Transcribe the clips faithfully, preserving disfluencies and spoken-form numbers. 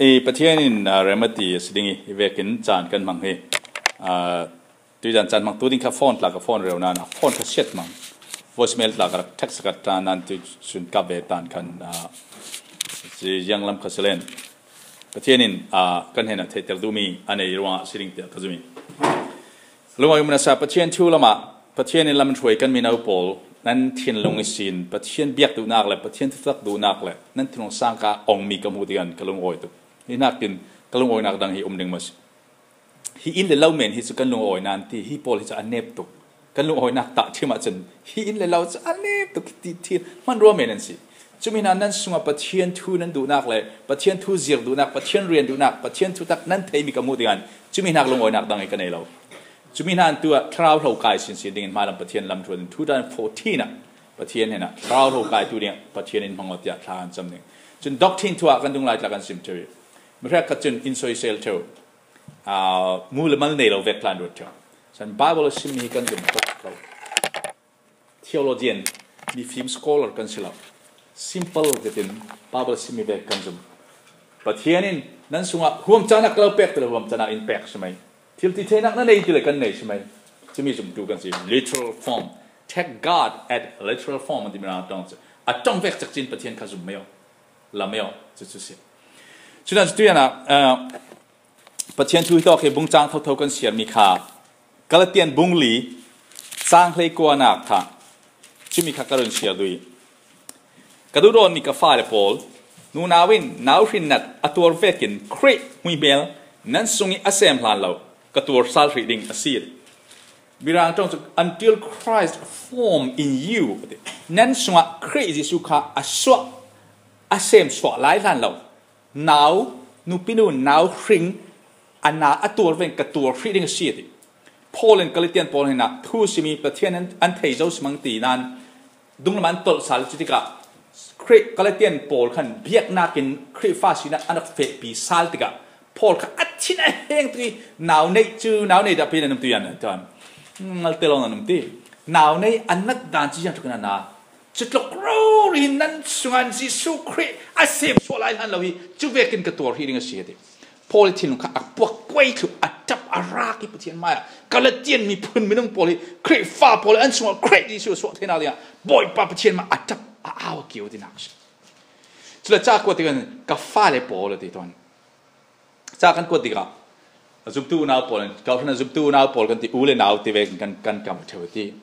I Pathian in, ah, remati a si ding i, i vekin caan kan hmang hi. Ah, tuizan caan hmang tu ding kha phone tla ka phone reu nan a phone kha siat hmang. Voicemail tla ka rak text ka tan nan tu sun ka ve tan khan, ah, si ziang lam kha silen. Pathian in, ah, kan hena theitel dumi a nei ruang a si ding tia ka zumi. Lungawi mun a sa Pathian thu lama, Pathian in lam hruai kan mino pawl, nan thinlung i sin, Pathian biak duhnak le, Pathian thutak duhnak le, nan thinlung sangka ong mi ka hmuh ding an ka lungawi tuk. Hi nakin ka lungawinak dang hi um ding maw si. Hi in le lo men hi cu kan lungawi nan ti, hi pawl hi cu a nep tuk. Kan lungawinak tah thim ah cun, hi in le lo cu a nep tuk ti thil hman rua men an si. Cumi hna nan sungah Pathian thu nan duhnak le Pathian thu zir duhnak, Pathian rian duhnak, Pathian thutak nan theimi ka hmuh ding an cumi hnak lungawinak dang i ka nei lo. Cumi hna an tu ah thlarau hlo kai sinsin dingin hmalam Pathian lam ṭuan in two thousand fourteen ah Pathian hena thlarau hlo kai tu dingah Pathian in hmang aw tiah thla an cam ding. Cun doctrine thu ah kan dung lai tla kan sim ṭheu i. Mihrek khat cun in soisel ṭheu, aa, mu le mal nei lo vek tlan ruat ṭheu. San Bible a simmi hi kan zum tuk lo. Theologian, mifim scholar kan si lo. Simple zetin Bible simmi ve kan zum. Pathian in nan sungah huam canak ka lo pek ti le huam canak in pek si mai. Thil ti theinak na nei ti le kan nei si mai. Cumi zumtu kan si. Literal form. Take God at literal form an ti Mirang ṭong cu. A ṭong vek cak cin Pathian kha zum mai aw. La mai aw. Cu cu si. Cunan cu tuianah, ah, Pathian thu hi tawk hi bungcang thotho kan siarmi kha Galatian bung li cang hlei kuanak kha cumi kha ka run siar duh i, ka duhdawtmi ka fale pawl, nunau in nau hrinnat a tuar vekin Khrih hmuihmel nan sung i a sem hlan lo ka tuar sal hrih ding a si. Mirang ṭong cu, "Until Christ form in you," a ti. Nan sungah Khrih Jesuh kha a suah, a sem suah lai hlan lo. Nau, nupi nu, nau hring, a na a tuar ven ka tuar hrih ding a si a ti. Paul in Galatian pawl hinah thu simi Pathian an, an thei zo simang ti nan dunglam an tolh sal cu tikah Khrih Galatian pawl khan biaknak in Khrihfa sinak an rak fehpi sal tikah Paul kha a thin a heng tu i nau nei cu, nau nei dah pi nan tu yan tuan. Ngalte lo nan ti. Nau nei a nat dan cu ziang tuk na na. Cutluk rori nan sungah Jesuh Khrih a sem suah lai hlan lo hi, cu vekin ka tuar hi ding a si a ti. Paul i thinlung kha a puak kuai thlu, a ṭap a rak i Pathian mai ah Galatian miphun minung pawl hi Khrihfa pawl an sungah Khrih Jesuh a suah theinak dingah Bawipa Pathian mai a ṭap a au a kio tinak a si. Cule ca kuat tikah ka fale pawl a ti tuan. Ca kan kuat tikah a zumtu unau pawl in, kawhhran a zumtu unau pawl kan ti, u le nau ti vekin kan, kan kam ṭheu a ti.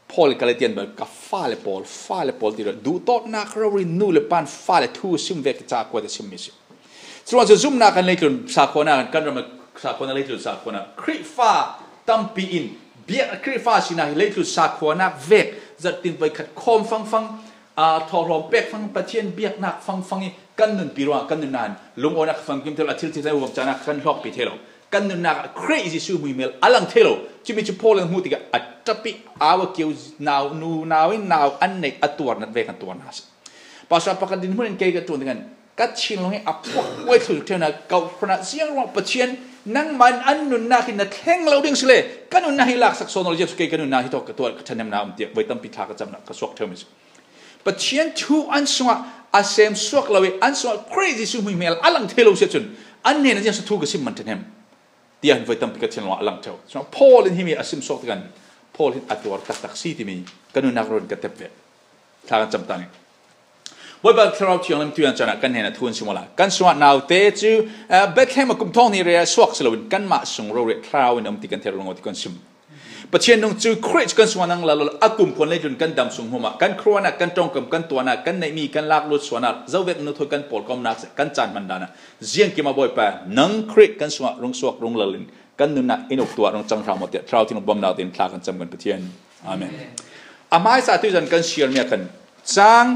Paul in Galatian bal ka fale pawl, fale pawl ti duhtawtnak rori nu le pan fale thu sim vek ca kuat a simmi si. Curuang cu zumnak kan leitlun sakhuanak kan, kan ram sakhuanak leitlun sakhuanak Khrihfa tampi in biak Khrihfa sinak hi leitlun sakhuanak vek zartin voikhat khawm fangfang, aa, thawhlawm pek fang, Pathian biaknak fangfang i kan nunpi ruangah kan nunnak in lungawinak famkim thei lo, a thil thil huam canak kan hlawkpi thei lo. Kan nunnak ah Khrih Jesuh hmuihmel a lang thei lo. Cumi cu Paul in hmuh tikah a ṭap i au a kio nau, nunau in nau an neih a tuarnat vek an tuarnak a si. Pastor pakhat dinhmun in kei ka ṭuan tikah ka thinlung hi a puak kuai thlu ṭheu na kawhhran ah ziang ruang Pathian nangmah in an nunnak hi na thleng lo ding si le ka nunnak hi laksak sawn lo ziang cu kei ka nunnak hi tawk ka tuar ka ṭhahnemnak um tiah voi tampi thla ka camnak ka suak ṭheu mi si. Pathian thu an sungah a sem suak lo i an sungah Khrih Jesuh hmuihmel a lang thei lo si ahcun an hnenah ziang so thu ka sim man ṭhahnem tiah hin voi tampi ka thinlung ah a lang ṭheu. Cun Paul in himi a sim suak tikah Paul hin a tuar taktak si timi ka nunnak run ka tep ve. Thla kan cam ta ning. Bawipa Thlarau Thianghlim tuian caan ah kan hnenah thu an sim awla kan sungah naute cu, ah, Bethlehem a kum thawng hnih re a suak si loin kanmah sung rori Thlarau in a um ti kan theih lo ti kan sim. Pathian nung cu Khrih cu kan sungah nang lal a kumkhuan leitlun kan dam sung hmumah kan khuanak, kan ṭongkam, kan tuahnak, kan neihmi, kan laklut suahnak, zovek nu thawi kan pawlkomnak seh kan caan hman dan ah ziangkim ah Bawipa nang Khrih kan sungah rung suak rung lal in kan nunnak in uk tuah rung cang hram aw tiah Thlarau Thianghlim bawmnak tein thla kan cam kan Pathian. Amen. A hmaisa tuizan kan siarmi ah khan cang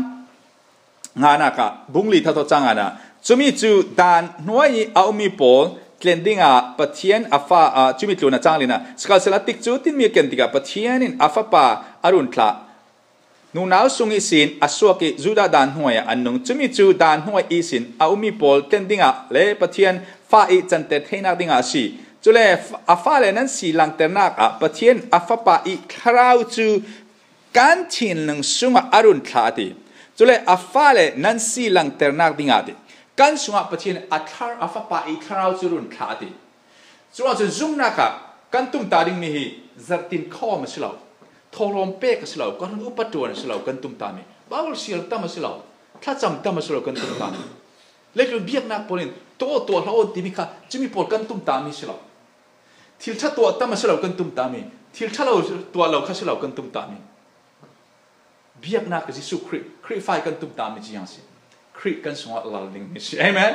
nganak ah, bung li thotho cang nganak, cumi cu dan hnuai i a ummi pawl tlen dingah Pathian a fa, ah, cumi tlun a cang lina, sikhalsehla tikcu tinmi a ken tikah Pathian in a fapa a run thlah. Nunau sung ihsin a suak i Judah dan hnuai ah an nung. Cumi cu dan hnuai ihsin a ummi pawl tlen dingah le Pathian fa i canter theinak dingah a si. Cule a fale nan si langternak ah Pathian a fapa i thlarau cu kan thinlung sungah a run thlah a ti. Cule a fale nan si langternak dingah a ti. Kan sungah Pathian a thlar, a Fapa i thlarau cu run thlah a ti. Curuangah cun zumnak ah kan tumtah dingmi hi zarhtin khawm a si lo, thawhlawm pek a si lo, kan run upat ṭuan a si lo, kan tumtahmi Baibal siar tam a si lo, thlacam tam a si lo, kan tumtahmi. Leitlun biaknak pawl in tuah, tuah hlah aw timi kha cumi pawl kan tumtahmi a si lo. Thil ṭha tuah tam a si lo kan tumtahmi, thil ṭha lo tuah lo kha si lo kan tumtahmi. Biaknak Jesuh Khrih, Khrihfa hi kan tumtahmi ziang si. Khrih kan sungah lal dingmi si. Amen.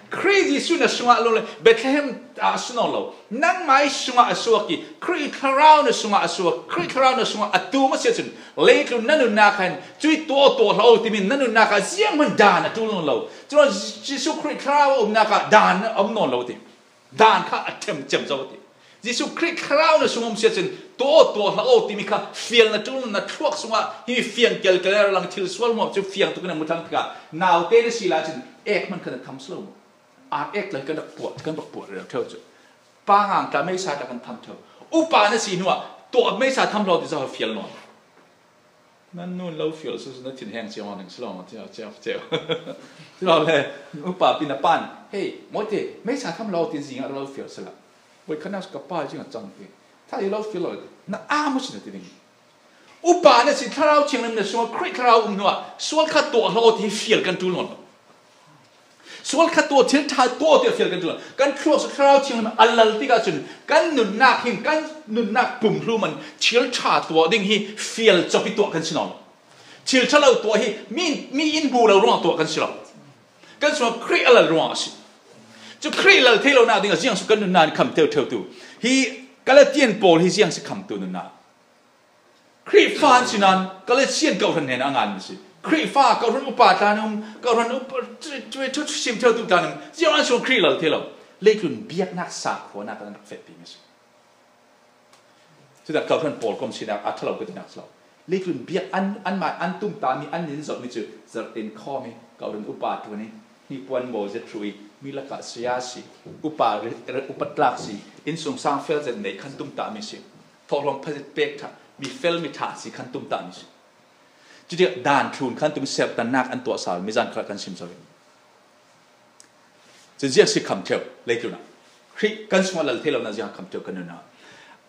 Khrih Jesuh na sungah lo le, Bethlehem ah a si nawn lo. Nangmah i sungah a suak i, Khrih Thlarau na sungah a suak, Khrih Thlarau na sungah a tum a si ahcun, leitlun na nunnak khan cui tuah, tuah hlah aw timi na nunnak ah zianghman dan a ṭul nawn lo. Cun Jesuh Khrih Thlarau a umnak ah dan a um nawn lo ti. Dan kha a ṭhem cem zo ti. Jesuh Khrih Thlarau na sung um si ahcun, tuah, tuah hlah aw timi kha fial na ṭul, na thluak sungah hi fiang kelkel a lang thil sual hmuah cu fiang tuk in a hmu thlang tikah, naute na si lai cun ek hman khan a tham si lo mu. Ar ek lai kan rak puah, kan rak puah rero ṭheu cu. Pa ngang tla meisa tla kan tham ṭheu. Upa na si hnuah tuah meisa tham lo ti zo fial nawn. Nan nun lo fial su na thinheng cio ning si lo, cio, cio, cio. Si lo le, upa pi na pan, "Hei, Mawite, meisa tham lo," tin zing a lo fial si la. Voi khan nak ka pa zing a cang ti. Tha i lo fial lo, na a mu si na ti ding. Upa na si Thlarau Thianghlim na sungah Khrih Thlarau um hnuah sual kha tuah hlah aw ti fial kan ṭul nawn lo. Sual kha tuah, thil ṭha tuah tiah fial kan ṭul. Kan thluak cu Thlarau Thianghlim a lal tikah cun kan nunnak hin, kan nunnak pumhlum an thil ṭha tuah ding hi fial cawpi tuah kan si nawn lo. Thil ṭha lo tuah hi mi, mi in hmu lo ruang tuah kan si lo. Kan sungah Khrih a lal ruang a si. Cu Khrih lal thei lonak ding a ziang su kan nunnak in kham teu ṭheu tu. Hi Galatian pawl hi ziang si kham tu nunnak. Khrihfa an si nain Galatian kawhhran hnen a ngan an si. Khrihfa kawhhran upa tla an um, kawhhran upa, tu, tu, tu, tu, sim theu tu tla an um. Ziang an sung Khrih lal thei lo. Leitlun biaknak sakhuanak an rak fehpi mi si. Cudah kawhhran pawl kom sinak a ṭha lo ka tinak si lo. Leitlun biak an, anmah an tumtahmi an nin zohmi cu zarhtin khawm i kawhhran upa ṭuan i hnipuan maw zet hruh i mi lakah saya si, upa ri-, ri-, upat tlak si, innsungsang fel zet nei khan tumtahmi si. Thawhlawm phazet pek ṭha, mi fel mi ṭha si khan tumtahmi si. Cuti dan thlun khan tum serhtannak an tuah sal, mizan khalah kan sim so. Cun ziah si kham ṭheu, leitlun ah. Khrih kan sungah lal thei lo na ziah kham ṭheu kan nunah.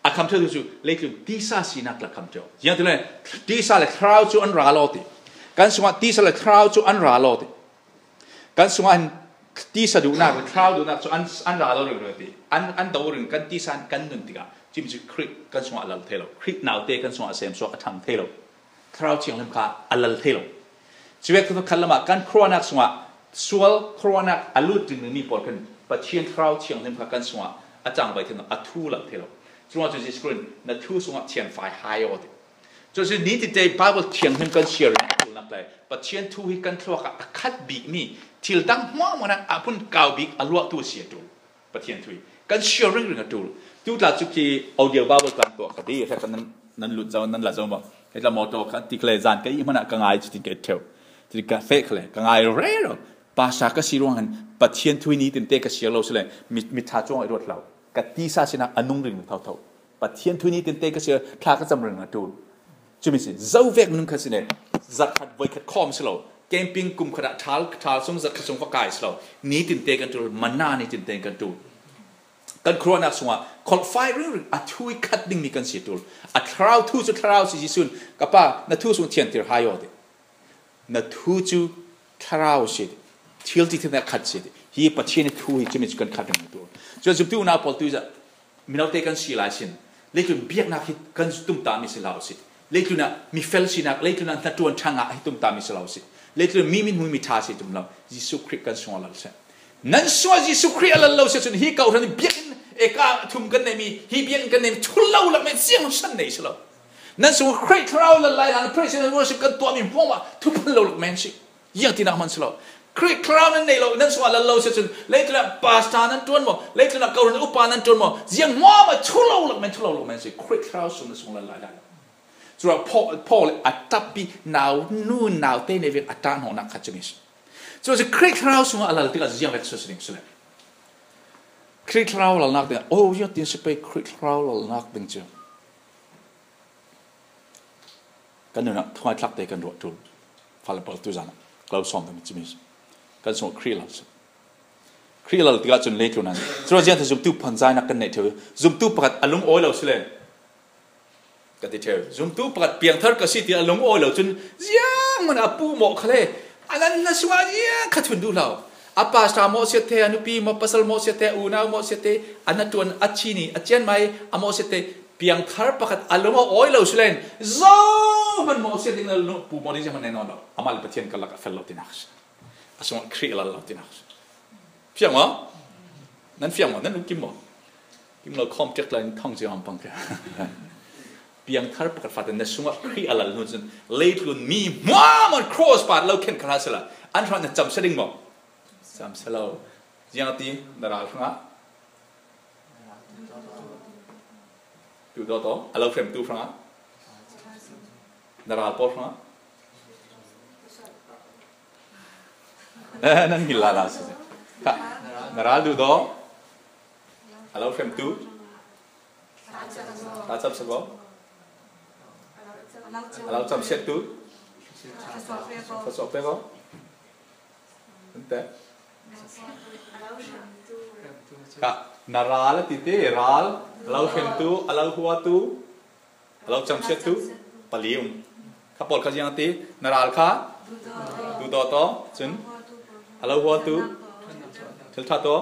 A kham ṭheu tu cu leitlun tisa sinak la kham ṭheu. Ziah tu le tisa le thlarau cu an ra lo ti. Kan sungah tisa le thlarau cu an ra lo ti. Kan sungah an tisa duhnak le thlarau duhnak cu an, an ra lo ringring ti. An, an do ring kan tisa an kan nun tikah cumi cu Khrih kan sungah a lal thei lo. Khrih naute kan sungah a semsuak a ṭhang thei lo. Thlarau Thianghlim kha a lal thei lo. Cuvek tu khat lamah kan khuaruahnak sungah sual khuaruahnak a lut ringringmi pawl khan Pathian Thlarau Thianghlim kha kan sungah a cangvai thei lo, a thu lal thei lo. Curuangah cu Jesuh Khrih in na thu sungah thianfai hai aw ti. Cucu nitinte Bible thianghlim kan share in a ṭulnak lai. Pathian thu hi kan thluak ah a khat bikmi thil dang hmuahhmuah ah a phun kau bik a luahtu a si a ṭul. Pathian thu hi kan share ringring a ṭul. Tu tla cu khi audio Bible tlan tuah ka ti, a hriat kha nan, nan lut zo, nan la zo maw? Hei tla mawtaw kha ti kha le zan ka i hmanh ah ka ngai cutin ka i ṭheu. Cutin ka feh kha le, ka ngai rero. Pastor ka si ruangah hin Pathian thu hi nitinte ka share lo si le, mi, mi ṭha cuang i ruat lo. Ka tisa sinak a nung ringring thotho. Pathian thu hi nitinte ka share, thla ka cam ringring a ṭul. Cumi si, zo vek minung khat si ne, zarh khat voi khat khawm si lo, camping kum khat ah ṭhal, ṭhal sung, zarh khat sung va kai si lo, nitinte kan ṭul, manna nitinte kan ṭul. Kan khuaruahnak sungah kholhfai ringring a thu i khat dingmi kan si a ṭul. A thlarau thu cu thlarau si Jesuh in, "Ka Pa, na thu sung thiantir hai aw," ti. Na thu cu thlarau si, thil ti thil khat si. Hi Pathian i thu hi cumi cu kan khat ringring a ṭul. Cun zumtu unau pawl tu i zah, minote kan si lai sin, leitlun biaknak hi kan tumtahmi si hlah u sih. Leitlun ah mi fel sinak, leitlun ah hnaṭuan ṭha ngah hi tumtahmi si hlah u sih. Leitlun mi min hmui mi ṭha si tum lo. Jesuh Khrih kan sungah lal seh. Nan sungah Jesuh Khrih a lal lo si cun hi kawhhran biakinn eka thum kan neihmi, hi biakinn kan neihmi thul lo lak men siang san nei si lo. Nan sungah Khrih Thlarau lal lai hlan Praise and Worship kan tuahmi hmuahhmuah thuphan lo lak men si. Ziang tinak hman si lo. Khrih Thlarau nan nei lo, nan sungah lal lo si cun, leitlun ah pastor nan ṭuan maw, leitlun ah kawhhran upa nan ṭuan maw, ziang hmuahhmuah thu lo lak men, thu lo lak men si. Khrih Thlarau sung nan sung lal lai lai lo. Curuangah Paul, Paul a ṭappi nau, nu naute nei vek a ṭah hnawhnak khat cumi si. Curuangah Khrih Thlarau sungah a lal tikah ziang vek si ding si le. Khrih Thlarau lalnak ding, oh, ziang tin si pei Khrih Thlarau lalnak ding cu. Kan nunah thungai tlakte kan ruah ṭul. Fale pawl tu zan ah, klo sawm dang cimi. Kan sungah Khrih lal si. Khrih a lal tikah cun leitlun an. Curuangah ziangtin zumtu phunzainak kan neih ṭheu. Zumtu pakhat a lungawi lo si le. Ka ti ṭheu. Zumtu pakhat piangthar ka si ti a lungawi lo cun zianghman a puh mawh khal e. A nan na sungah ziang khat hun duh hlah. A pastor mawhsiat te, a nupi maw, pasal mawhsiat te, a unau mawhsiat te, a hnaṭuan a chini, a cianmai a mawhsiat te, piangthar pakhat a lungawi lo si len, zohman mawhsiat ding na lung puh mawh ding zianghman nei nawn lo. Amah le Pathian karlak a fel lo tinak si. A sungah Khrih a lal lo tinak si. Fiang maw? Nan fiang maw? Nan lungkim maw? Kim lo khawm ṭek lai thong cio am pang ke. Piangthar pakhat fate na sungah Khrih a lal hnu cun leitlun mi hmuahhmuah cross par lo khen kha hlah sehla an hrangah na camsia ding maw? Camsia lo. Ziang a ti na ral hrangah? Duhdaw taw, a lo hremtu hrangah? Na ral pawl hrangah? Eh, nan ngil lala si. Kha, na ral duhdaw, a lo hremtu, thlacam sabo, a lo camsiattu, thluasuah pek aw. Ante. Kha, na ral a ti te, ral, a lo hremtu, a lo huatu, a lo camsiattu pali um. Kha pawl kha ziang a ti, na ral kha duhdaw taw, cun a lo huatu, thil ṭha taw,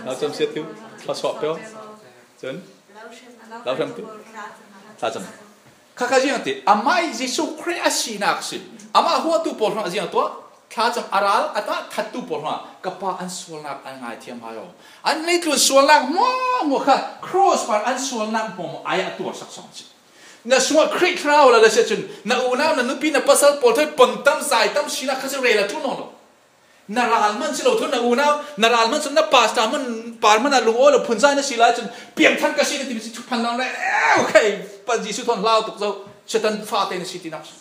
a lo camsiattu, thluasuah pek aw, cun a lo hremtu, thlacam. Kha kha ziang a ti, amah Jesuh Khrih a sinak si. Amah huatu pawl hrangah ziang a tuah. Thlacam a ral a tah thattu pawl hrangah ka Pa an sualnak an ngaithiam hai aw. An leitlun sualnak hmuahhmuah kha cross par an sualnak hmuahhmuah ai a tuarsak sawn si. Na sungah Khrih Thlarau la le si cun na unau, na nupi, na pasal pawl thawi pon tam, zai tam sinak kha si rel a ṭul nawn lo. Na ral hman si lo thun na unau, na ral hman si lo na pastor hman, par hman a lungawi lo phunzai na si lai cun piangthar ka si na timi si thuphan nawn le, eh, okay, pa Jesuh thawn hlau tuk zo, Satan fate na si tinak si.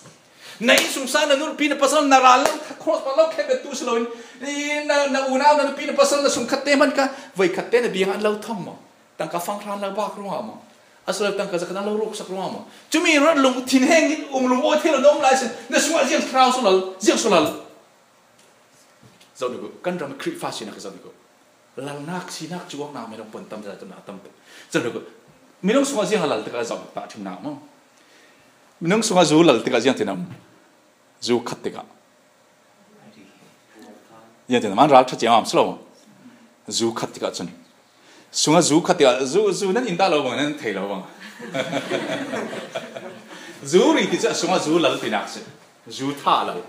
Na innsungsang, na nupi, na pasal, na ral lo, cross pa lo khe tu si loin, i, na, na unau, na nupi, na pasal, na sungkhat te hman kha, voikhat te na biang an lo thong maw? Tangka fanghran lo bak ruangah maw? A si lo tangka zakhat an lo ruksak ruangah maw? Cumi ruat lung thinheng in um lungawi thei lo na um lai sin, na sungah ziang thlarau sual lal, ziang sual lal. Zoh tuk u, kan ram Khrihfa sinak zoh tuk u. Lalnak sinak cuaknak minung pon tam zai tam na tam tuk. Zoh tuk u. Minung sungah ziang a lal tikah zoh tuk tahṭhimnak maw? Minung sungah zu lal tikah ziang tinam? Zu khat tikah. Ziang tinam? An ral ṭha ciamam si lo maw? Zu khat tikah cun. Sungah zu khat tikah zu, zu nan in dah lo bang, nan thei lo bang. Zu ri ti cu a sungah zu lal tinak si. Zu thah lal.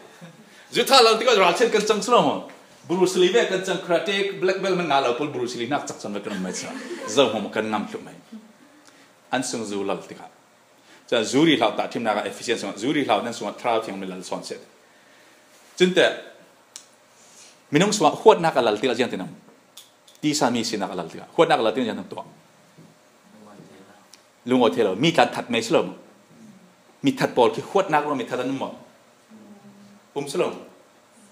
Zu thah lal tikah ralchet kan cang si lo maw? Bruce Lee ve kan cang, karate black belt man nga lo pawl Bruce Lee nak cak cang ve kan um mai si. Zohmawm kan ngam thluh mai. An sung zu lal tikah. Cun zu ri hlau tahṭhimnak ah Efisian sungah zu ri hlau nan sungah Thlarau Thiang min lal sawn seh. Cun teh minung sungah huatnak a lal tikah ziang tinam? Tisa mi sinak a lal tikah huatnak a lal tikah ziang tinam tuah? Lungawi thei lo. Mi tla that mei si lo. Mi that pawl khi huatnak ruang mi that an um maw? Um si lo.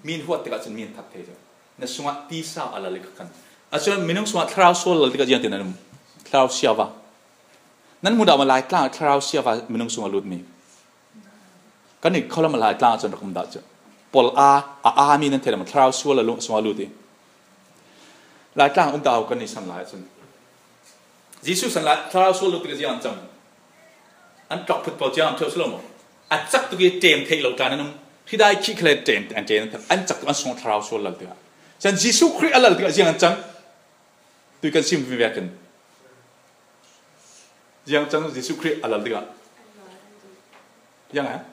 Mi in huat tikah cun mi in that thei cu. Na sungah tisa a lal i ka kan. A cun minung sungah thlarau sual lal tikah ziang tinam an um? Thlarau siava. Nan hmu dah maw Laitlang thlarau siava minung sungah lutmi? Kan i khualam a Laitlang ah cun rak um dah cu. Pawl a, a, a mi nan thei lam thlarau sual a lung sungah lut i. Laitlang um dah kan i san lai cun. Jesuh san lai thlarau sual lut tikah ziang an cang? An tlok phut pawl ciang an ṭheu si lo maw? A cak tuk i ṭem theih lo tla nan um. Hridai khih khal ṭem, an ṭem, an cak tuk an sungah thlarau sual lal tikah. Cun Jesuh Khrih a lal tikah ziang an cang? Tui kan sim vekin. Ziang cang Jesuh Khrih a lal tikah? Ziang a?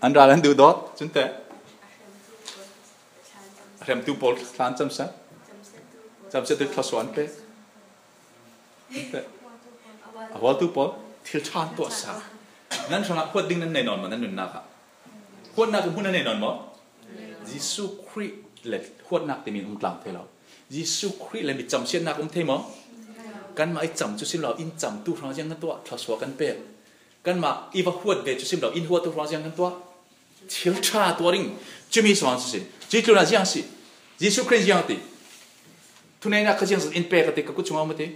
An ral an duhdawt, cun teh. A hremtu pawl thlan camsiat. Camsiat tu thluasuah an pek. Cun teh. A hualtu pawl thil ṭha an tuahsak. Nan hrangah huat ding nan nei nawn maw, nan nunnak ah? Huatnak in hmun a nei nawn maw? Jesuh Khrih le huatnak timi in um tlang thei lo. Jesuh Khrih le mi camsiatnak um thei maw? Kanmah i cam cu sim lo, in camtu hrang ziang kan tuah, thluasuah kan pek. Kanmah i va huat ve cu sim lo, in huatu hrang ziang kan tuah. Thil ṭha tuah ding. Cumi suang si si. Cuih tlunah ziang si. Jesuh Khrih ziang a ti. Thuneihnak kha ziang zat in pek a ti, ka kut chungah um a ti.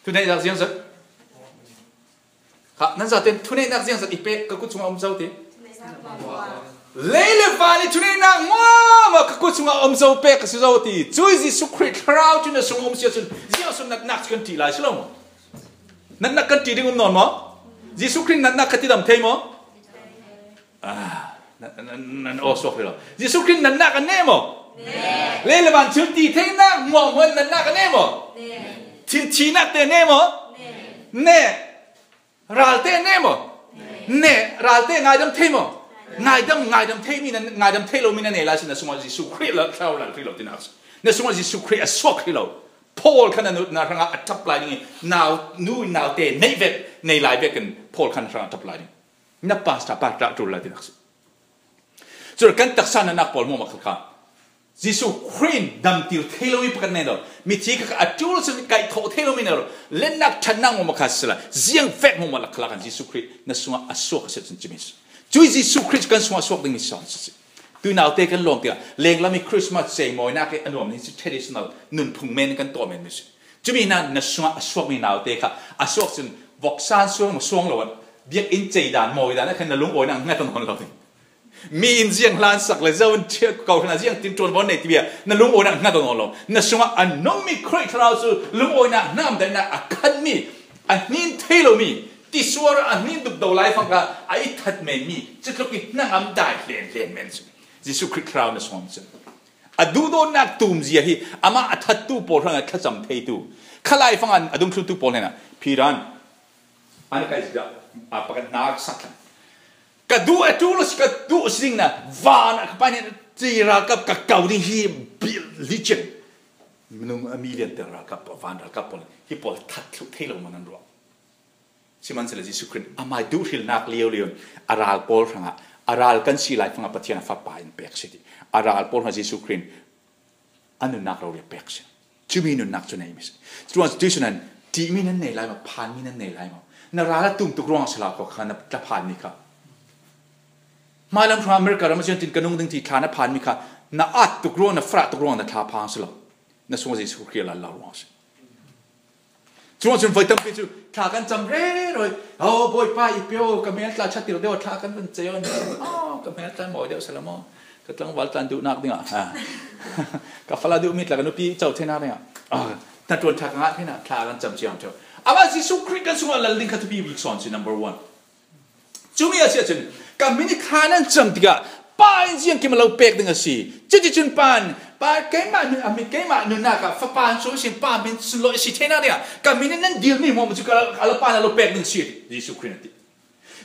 Thuneihnak ziang zat. Kha, nan zaten thuneihnak ziang zat i pek ka kut chungah um zo ti. Lei le van i thuneihnak maw? Sungah om zo pek ka si zo ti. Cui Jesu Khrih Thlarau cu na sungah om sia cun ziang sun natnak cu kan ṭih lai si lo maw? Natnak kan ṭih ding um nawn maw? Jesu Khrih natnak ka tidam thei maw? Ah, nan, nan, nan aw suak rih lo. Jesu Khrih natnak a neh maw? Neh. Le le van thil ti theinak muahmuah natnak a neh maw? Neh. Thil thinak te neh maw? Neh. Neh. Ral te neh maw? Neh. Neh. Ral te ngaidam thei maw? Ngaidam, ngaidam thei mi nan, ngaidam thei lo mi nan nei lai si na sungah Jesu Khrih la thlau lal rih lo tinak si. Na sungah Jesu Khrih a suak rih lo. Paul khan a nu, na hrangah a ṭap lai ding i nau, nu nau te nei vek, nei lai vekin Paul khan hrangah a ṭap lai ding. Na pastor pa ṭah ṭul lai tinak si. Cun kan taksa na nak pawl hmuahmah kha kha. Jesu Khrih in damtir thei lomi pakhat nei lo. Mithi kha a ṭul sin kaih thawh thei lomi nei lo. Lennak ṭhatnak hmuahmah kha sila. Ziang vek hmuahmah lak kha la kan Jesu Khrih na sungah a suak a si cun cumi si. Cui Jesu Khrih kan sungah a suak dingmi sawn si. Tuinaute kan lawm tikah lenglam i Christmas cei mawinak i a nuam hi si traditional nunphung men kan tuah men mi si. Cumi nan na sungah a suakmi naute kha a suak cun voksan suang suang lo ah biakinn cei dan mawi dan ah khan na lungawinak hngat nawn lo ding. Mi in ziang hlan sak le zo in ṭhiak ko hna ziang tin ṭuan vawn nei ti bia na lungawinak hngat nawn lo. Na sungah a nungmi Khrih Thlarau cu lungawinak hnam daihnak a khanmi a hnin thei lomi tisuar a hnin dukdo lai fangka a i that menmi cutluk i hnangam dai hlen hlen men cu Jesuh Khrih Thlarau na sungah cun. A duhdawtnak tumzia hi amah a thattu pawl hrangah thlacam theitu khalai fangah a dungthluntu pawl hnenah phiran an kaih zia a pakhat hna sak thlang. Ka duh a ṭul a si, ka duh a si ding na van a ka pa nih ci ralkap ka kau ding hi bil li cin. Minung a mi lian te ralkap, van ralkap pawl hi pawl that thluh thei lo man an ruah. Sihmanhsehlaw Jesuh Khrih amai duh hrilnak lio lio in a ral pawl hrangah a ral kan si lai fangah Pathian a fapa in pek si ti. A ral pawl hrangah Jesuh Khrih a nunnak rori a pek si. Cumi nunnak cu nei mi si. Cuan tuisun an ṭihmi nan nei lai maw, phanmi nan nei lai maw? Na ral a tum tuk ruang a si lo kha na tla phanmi kha. Hmailam hrang America ram a ziantin ka nung ding ti thla na phanmi kha na at tuk ruang, na farah tuk ruang na thla phang si lo. Na sung Jesuh Khrih a lal lo ruang si. Cuang cun voi tampi cu thla kan cam rero. Oh, Bawipa, i pio, ka hmel tla chatir deuh, thla kan van cei aw. Oh, ka hmel tla mawi deuh sala maw? Ka tlangval tlan duhnak dingah, ha. Ka fala duhmi tla ka nupi co theinak dingah, ah, hnaṭuan ṭha ka ngah theinak thla kan cam ciang ṭheo. Amah Jesuh Khrih kan sungah lal ding kha thupi bik sawn si number one. Cumi a si ahcun ka min i thla nan cam tikah Pa in ziangkim a lo pek ding a si. Cuticun Pa in, Pa, keimah nun, a mi, keimah nunnak ah Fapa in sung sin Pa min sunlawi a si theinak dingah ka min in nan dilmi hmuahhmuah cu ka, ka lo Pa in a lo pek ding a si, Jesuh Khrih in a ti.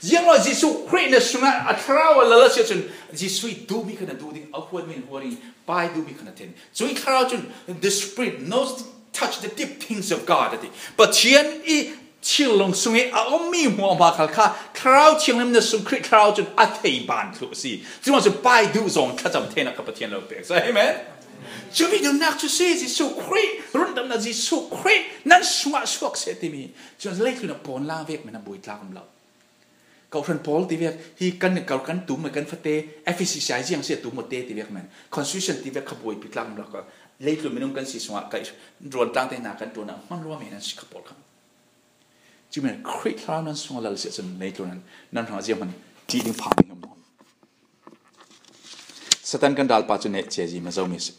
Zianglaw Jesuh Khrih na sungah a thlarau a lal a si ahcun Jesuh i duhmi kha na duh ding, a huatmi na huat ding, Pa i duhmi kha na thei. Cui thlarau cun the Spirit knows, touch the deep things of God a ti. Pathian i thinlung sung i a ummi hmuahhmuah khal kha Thlarau Thianghlim na sung Khrih Thlarau cun a thei ban thluh a si. Curuangah cun Pa i duh zong thlacam theinak kha Pathian lo pek. So, amen. Cumi nunnak cu si Jesuh Khrih, rundamnak Jesuh Khrih nan sungah suak seh timi. Cun leitlun a pawn lang vek men a buai tlak um lo. Kawhhran pawl ti vek hi kan, kan tum kan fate, F C C I ziang si a tum te ti vek men, constitution ti vek kha buai pi tlak um lo ka, leitlun minung kan si sungah ka ruan tlang te hna kan ṭuan ah hman ruam men an si kha pawl kha. Cumi Khrih Thlarau nan sungah lal si ahcun leitlun nan, nan hrang ziang hman ṭih ding phang ding um. Satan kan ralpa cu neh cia zim a zomi a si.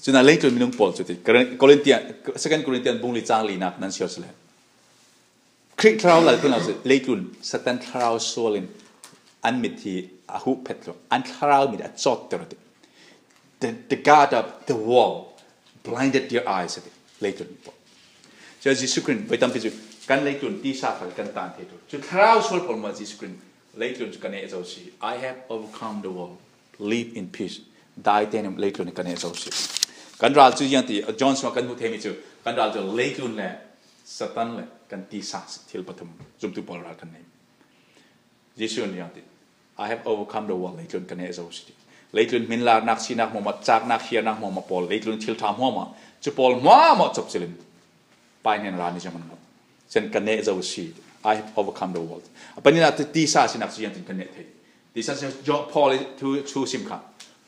Cun a leitlun minung pawl cu ti, Korintian, Second Corinthian bung li cang linak nan siar si le. Khrih Thlarau lal tin lo cu leitlun Satan thlarau sual in an mit hi a huh phet lo, an thlarau mit a cawtter a ti. The, the God of the world blinded their eyes a ti. Leitlun pawl. Cun Jesuh Khrih voi tampi cu kan leitlun tisa khal kan tan thei tu. Cu thlarau sual pawl maw Jesuh Khrih leitlun cu ka neh zo si. I have overcome the world. Live in peace. Dai tein leitlun ka neh zo si. Kan ral cu ziang ti, John sungah kan hmuh theimi cu kan ral cu leitlun le Satan le kan tisa si. Thil pathum zumtu pawl ral kan nei. Jesuh in ziang ti, I have overcome the world, leitlun ka neh zo si ti. Leitlun hminlarnak, sinak hmuahmah, caknak, hiarnak hmuahmah pawl, leitlun thil ṭha hmuahmah, cu pawl hmuahmah cop cilin Pa hnen rami ziang man lo. Cun ka neh zo si ti. I have overcome the world. A pahnihnak ti, tisa sinak cu ziangtin ka neh thei. Tisa sinak cu Paul i thu, thu sim kha.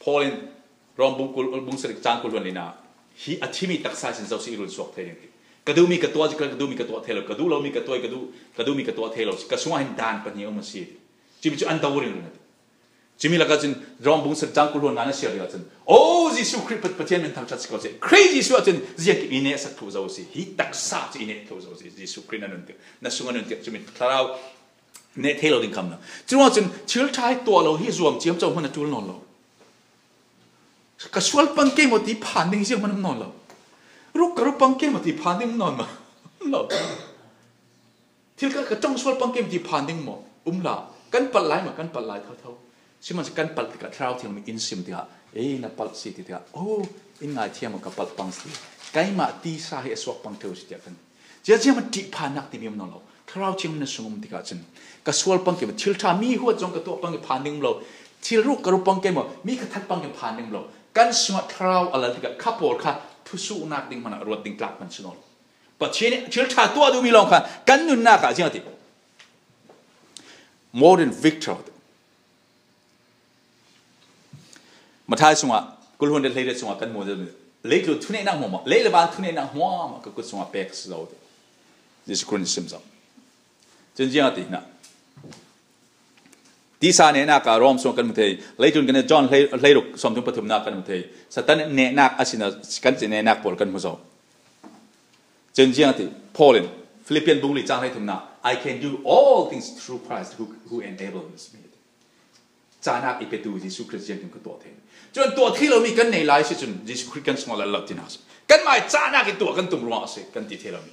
Paul in Rom bung kul, bung sarih cang kul hluan lina hi a thimi taksa sin zo si i run suak thei ding ti. Ka duhmi ka tuah, ka duhmi ka tuah thei lo, ka duh lomi ka tuah, ka duh, ka duhmi ka tuah thei lo, ka sungah hin dan pahnih a um a si. Cumi cu an do ringring a ti. Cumi lakah cun Rom bung sarih cang kul hluan nga na siar dingah cun, "O Jesuh Khrih Pat-, Pathian min thangṭhat si ko seh. Khrih Jesuh ah cun ziangkim i nehsak thluh zo si. Hi taksa cu i neh thluh zo si. Jesuh Khrih na nun tiah, na sung a nun tiah cumi thlarau neh thei lo ding khamh lo. Curuangah cun thil ṭha hi tuah lo hi zuam ciamco hmanh a ṭul nawn lo. Ka sual pang ke maw ti phan ding hi zianghman um nawn lo. Ruk ka ruk pang ke maw ti phan ding um nawn maw? Um lo. Thil ka, ka ṭong sual pang ke maw ti phan ding maw? Um la. Kan palh lai maw? Kan palh lai thotho. Sihmanhsehlaw kan palh tikah Thlarau Thiang in sim tikah, "Ei, na palh si," ti tikah, "Oh, in ngaithiam maw ka palh pang si. Keimah tisa hi a suak pang ṭheu si," tiah kan. Ziaziam a ṭih phannak timi um nawn lo. Thlarau Thiang na sung um tikah cun ka sual pang ke maw, thil ṭha mi huat zong ka tuah pang ke phan ding um lo. Thil ruk ka ruk pang ke maw, mi ka that pang ke phan ding um lo. Kan sungah Thlarau a lal tikah kha pawl kha thusuhnak ding hmanh ah ruat ding tlak hmanh si nawn lo. Pathian nih thil ṭha tuah duhmi lawng kha kan nunnak ah ziang a ti. More than victor. Matthai sungah, kul hluan le hleiriat sungah kan hmuh, leitlun thuneihnak hmuahmah, lei le van thuneihnak hmuahmah ka kut sungah pek a si zo ti. Jesuh Khrih in sim zo. Cun ziang a ti hna. Tisa nehnak ah Rom sungah kan hmu thei, leitlun kan John hlei-, hleiruk sawmthum pathumnak kan hmu thei. Satan nehnak a si na, kan si nehnak pawl kan hmu zo. Cun ziang a ti, Paul in Philippian bung li cang hleithumnak, "I can do all things through Christ who, who enables me." Cahnak i petu Jesuh Khrih ziangkim ka tuah thei. Cun tuah thei lomi kan nei lai si cun Jesuh Khrih kan sungah lal lo tinak si. Kanmah i cahnak i tuah kan tum ruangah a si, kan ti thei lomi.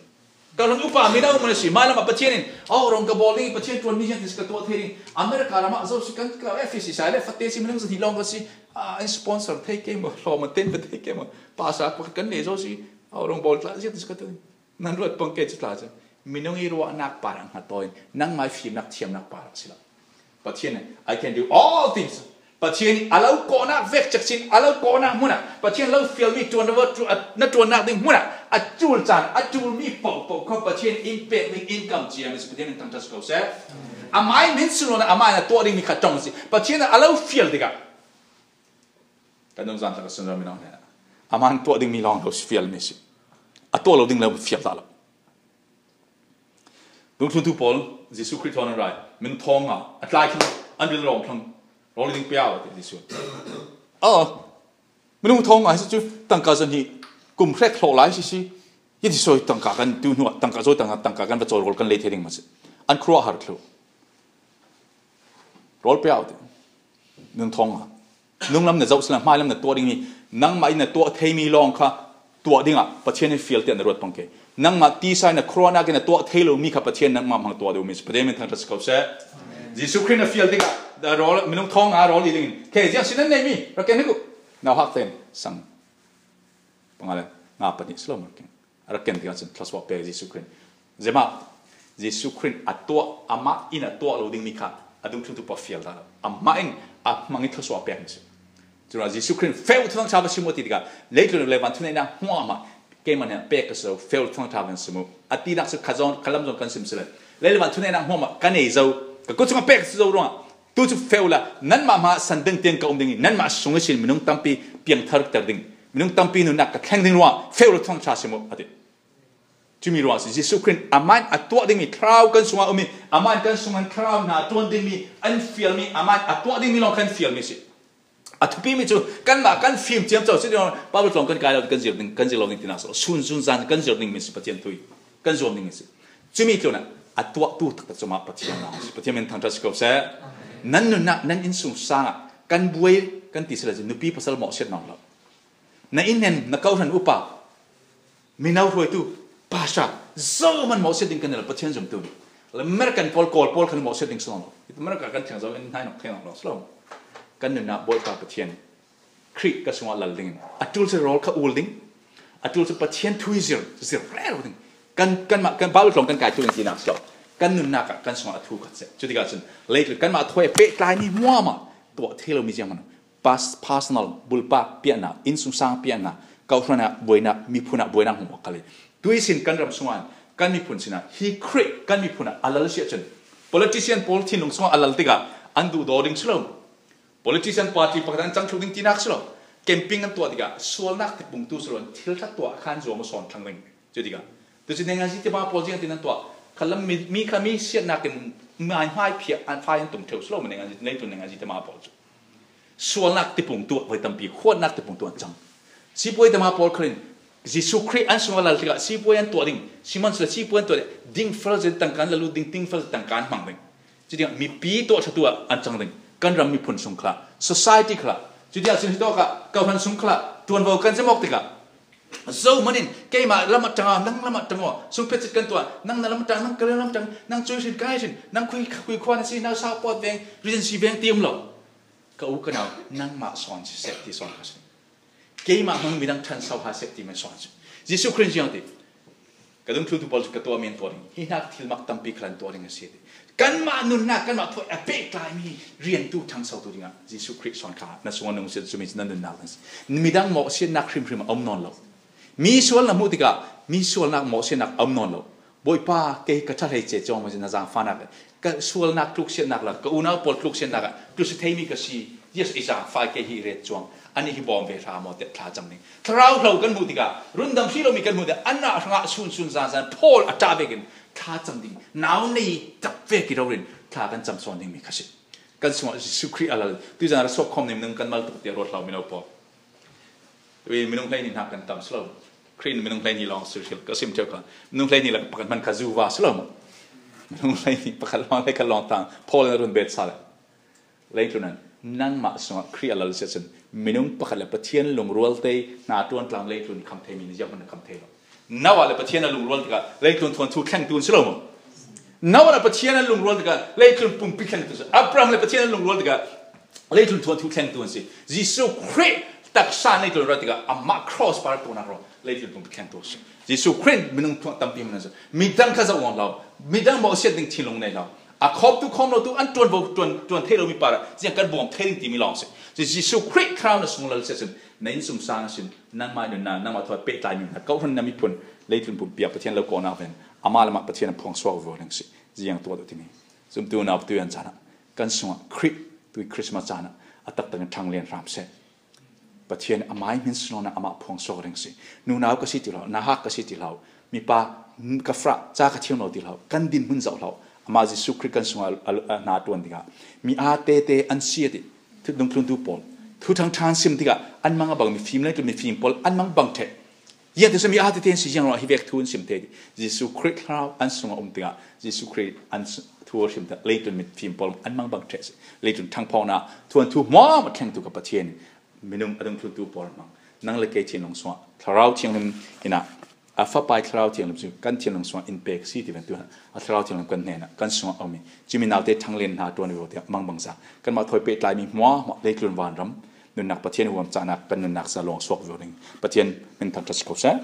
Ka ron upa mi dang um a si, hmailam ah Pathian in, "Oh, rong ka bawl ding, Pathian ṭuanmi ziangtin si ka tuah thei ding. America ram ah zo si kan ka F C C le fate si, minung zahnih lawng ka si, ah, an sponsor thei ke maw, hlawm an ten pe thei ke maw, pasa pakhat kan nei zo si, oh, rong bawl tla ziangtin si ka tuah ding." Nan ruat pang ke cu tla cu minung i ruahnak parah hngat tawn, nangmah i fimnak thiamnak parah si lo. Pathian nih, "I can do all things." Pathian nih a lo kawhnak vek cekcin, a lo kawhnak hmun ah, Pathian lo fialmi ṭuan, na ṭuannak ding hmun ah a ṭul caan, a ṭulmi paohpaoh kha Pathian in pek ding in kam ciami si, Pathian in thangṭhat si ko seh. Amah in min si lo, amah in a tuah dingmi kha ṭong si. Pathian a lo fial tikah kan zungzal tlak a sunzal mi lawng hna, amah in tuah dingmi lawng lo si fialmi si. A tuah lo ding lo fial ta lo. Dungthluntu pawl, Jesuh Khrih thawn an ra i, minung thawng nga, a tlai thlang, an ril rawng thlang, rawl i ding piau, a ti Jesuh. Oh, minung thawng nga hi si cu tangka zahnih kum hrek hlawh lai si si, hi ti sawi tangka kan tu hnuah, tangka zawi tangka, tangka kan va cawl rawl kan lei thei ding ma si. An khuaruah har thluh. Rawl piau, a ti. Minung thawng nga. Nunglam na zoh sila, hmailam na tuah dingmi, nangmah in na tuah theimi lawng kha tuah dingah Pathian in fial tiah na ruat pang ke. Nangmah tisa in na khuaruahnak in na tuah thei lomi kha Pathian nangmah hmang tuah deuhmi si. Pathian min thangṭhat si ko seh. Jesuh Khrih na fial tikah, da rawl, minung thawng nga rawl i dingin, khe ziang si nan neimi, rak ken hnik uh. Nauhak tein sang panga le nga pahnih si lo, rak ken. A rak ken tikah cun thluasuah pek Jesuh Khrih. Zeimah Jesuh Khrih a tuah, amah in a tuah lo dingmi kha a dungthluntu pawl fial ta lo. Amah in a hmang i thluasuah pekmi si. Cun Jesuh Khrih feu thangṭha va sim u a ti tikah, leitlun le van thuneihnak hmuahmah keimah nih pek ka si lo, feu thangṭha van sim u a tinak cu kha zawn, kha lam zawn kan sim si le. Lei le van thuneihnak hmuahmah ka nei zo, ka kut cungah pek ka si zo ruangah, tu cu feu la, nanmah hma ah san ding tiang ka um ding i, nanmah sung ihsin minung tampi piangtharter ding, minung tampi nunnak ka thleng ding ruangah feu le thangṭha sim u, a ti. Cumi ruang si. Jesuh Khrih amah in a tuah dingmi thlarau kan sungah um i, amah in kan sungah thlarau hna ṭuan dingmi, an fialmi, amah in a tuah dingmi lawng kan fialmi si. A thupimi cu kanmah kan fim ciamco si ding, Baibal tlawng kan kai lo, kan zir ding, kan zir lo ding tinak si lo. Sun zunzan kan zir dingmi si, Pathian thu i kan zuam dingmi si. Cumi tlunah a tuahtu taktak cu mah Pathian lawng si. Pathian min thangṭhat si ko seh. Nan nunnak, nan innsungsang ah kan buai kan ti si le, nupi pasal mawhsiat nawn lo. Na innhnen, na kawhhran upa, mino hruaitu, pastor, zohman mawhsiat ding kan nei lo, Pathian zumtu nih. American pawl, Kawl pawl khan mawhsiat ding si lo. America kan thleng zo in hnainawk thlenawk lo si lo. Kan nunnak Bawipa Pathian Khrih ka sungah lal dingin a ṭul si rawl kha ul ding, a ṭul si Pathian thu i zir, zir rero ding. Kan, kanmah, kan Baibal tlawng kan kai tu in tinak si lo. Kan nunnak ah kan sungah a thu khat seh. Cutikah cun leitlun kanmah thawi a pehtlaimi hmuahmah tuah thei lomi zianghman, pas-, personal, bulpak piahnak, innsungsang piahnak, kawhhran ah buainak, miphun ah buainak hmuahmah khal hi. Tuihsin kan ram sungah, kan miphun sinah, hi Khrih kan miphun ah a lal si ahcun, politician pawl thinlung sungah a lal tikah an duhdaw ding si lo. Politician party pakhat an cang thluh ding tinak si lo. Campaign an tuah tikah sualnak tipungtu si lo, an thil ṭha tuah khan zuam a sawn thlang ding. Cu tikah, tu cu nengazi tima pawl ziang tin an tuah. Khalam mi, mi kha mi siatnak in mai hmai phiah an fai an tum ṭheu si lo, ma nengazi, leitlun nengazi tima pawl cu. Sualnak tipung tuah voi tampi, khuatnak tipung tuah an cang. Sipuai tama pawl khalin Jesuh Khrih an sungah lal tikah sipuai an tuah ding, simon sila sipuai an tuah ding, ding fel zin tangkan lalu ding, ding fel zin tangkan hmang ding. Cuti ah mipi tuah thatu ah an cang ding. Kan ram miphun sung khalah, society khalah, cuti ah sin hitawk ah kawhran sung khalah tuanvo kan zem awk tikah zo manin keimah lam a tang aw, nang lam a tang aw, sungphet cit kan tuah, nang na lam a tang, nang ka lam a tang, nang cui hrin kai hrin, nang khui khui khua na si, nau sau pawt veng, regency veng ti um lo. Ka u ka nau, nangmah sawn siseh ti sawn ka si. Keimah hmang midang ṭhan so ha seh ti men sawn si. Jesuh Khrih ziang ti. Ka dungthluntu pawl cu ka tuah men tuah ding, hi hnak thilmak tampi khalan tuah ding a si ti. Kanmah nunnak, kanmah thawi a pehtlaimi riantu ṭhangsotu dingah Jesuh Khrih sawn kha na sungah nung si, cumi cu na nunnak ding si. Midang mawhsiatnak hrimhrim a um nawn lo. Mi sual na hmuh tikah mi sualnak mawhsiatnak a um nawn lo. Bawipa, kei ka ṭha hleice cawng maw na zaangfahnak, ka sualnak tluksiatnak le ka unau pawl tluksiatnak ah tlusi theimi ka si. Yes, i zaangfah kei hi i ret cuang. Anih hi bawm ve hra maw tiah thla cam ding. Thlarau hlo kan hmuh tikah, rundam hrih lomi kan hmuh tikah, anah hrangah sunsun zanzan, Paul a ṭah vekin thla cam ding, nau nei tak vek i rori in thla kan cam sawn dingmi kha si. Kan sungah Jesuh Khrih a lal, tuizan a ra suak khawm ning nung kan mal tuk tiah ruat hlo mino pawl. Tui minung hleihnih hna kan tam si lo. Khrih in minung hleihnih lawng si hril ka sim ṭheu kha. Minung hleihnih le pakhat hman kha zuva si lo maw? Minung hleihnih pakhat lawng le kha lawng tang Paul in a run bet sa le. Leitlun an nangmah sungah Khrih a lal si ahcun minung pakhat le Pathian lungrual te hna ṭuan tlang leitlun i kham theimi na zianghman na kham thei lo. Noah le Pathian a lungrual tikah leitlun thuanthu thlengtu an si lo maw? Noah le Pathian a lungrual tikah leitlun pumpi thlengtu an si. Abraham le Pathian a lungrual tikah leitlun thuanthu thlengtu an si. Jesuh Khrih taksa leitlun rat tikah amah cross par tuahnak ruang leitlun pumpi thlengtu an si. Jesuh Khrih minung thuah tampi hman an si. Midang kha zoh awng lo, midang mawhsiat ding thinlung nei lo. A khawmtu khawm lotu an ṭuan vo, ṭuan, ṭuan thei lomi par ah ziang kan bawm thei ding timi lawng si. Jesuh Khrih thlarau na sung lal si ahcun na innsungsang ahcun nangmah nunnak, nangmah thawi pehtlaimi hna, kawhhran na miphun, leitlun pumpi ah Pathian lo kawhnak ven, amah le amah Pathian a phuang suak vivo ding si. Ziang tuah timi zumtu nau tu yan caan ah kan sungah Khrih tui Christmas caan ah a taktak in ṭhang lian hram seh. Pathian amai hmin si lo nak amah phuang suak ding si. Nunau ka si ti hlah, nahak ka si ti hlah, mipa ka farah, ca ka thiam lo ti hlah, kan dinhmun zoh hlah. Amah Jesuh Khrih kan sungah a, a, a hna ṭuan tikah mi aa tete an si a ti. Thu dungthluntu pawl, thuthang ṭha an sim tikah an mang a bang, mifim le mifim pawl an mang bang ṭheh. Ziang ti si mi aa tete an si ziang ruah hi vek thu an sim te ti. Jesuh Khrih thlarau an sungah um tikah Jesuh Khrih an s-, thu a hrim tikah leitlun mifim pawl an mang bang ṭheh si. Leitlun ṭhangphawknak thuanthu hmuahhmuah thlengtu ka Pathian in minung a dungthluntu pawl hmang. Nang le kei thinlung sungah Thlarau Thianghlim in ah, a Fapa i Thlarau Thianghlim cu kan thinlung sungah in pek si ti ven tu a Thlarau Thianghlim kan hnenah kan sungah a um i, cumi naute ṭhanglen hna ṭuan vivo tiah mangbangza kanmah thawi pehtlaimi hmuahhmuah leitlun vanram nunnak Pathian huam cahnak kan nunnak sa lawng suak vivo ding Pathian min thangṭhat si ko seh.